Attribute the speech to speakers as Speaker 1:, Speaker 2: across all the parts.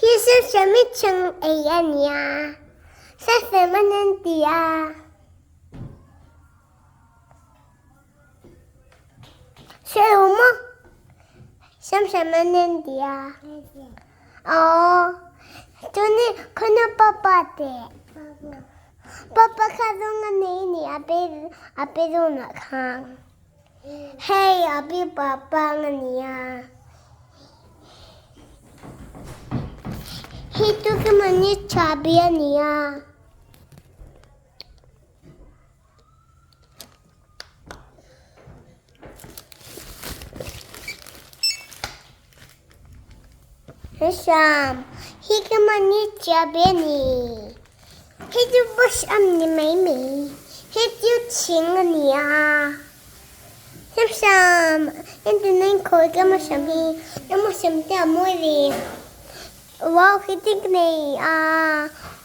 Speaker 1: Hi sam i chhang ei a nia. Sam an an ti a. Hre lo maw? Sam sam an an ti a. Aw. Tuni khona papa te. Papa kha zawng a nei ni a pe a pe zawnah khan. Hei a pi papa a nia. Hi tu ka mani chabi a nia. Sam, hi ka mani chabi a ni. Hei chu bush a ni mai mai. Hei chu thing a ni a. Sam sam, entin an khawi ka ma sam hi. Ka ma sam te a mawi ve. Wow khi ting ka nei a.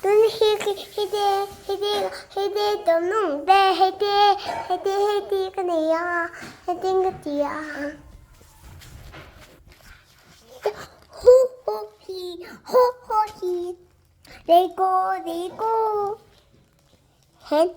Speaker 1: Tun hi khi hei te hei te hei te tawm nung te hei te hei te hei te ka nei a. Hei ting ka ti a. Hu hu hi hu hu hi. Lego Lego. Hen.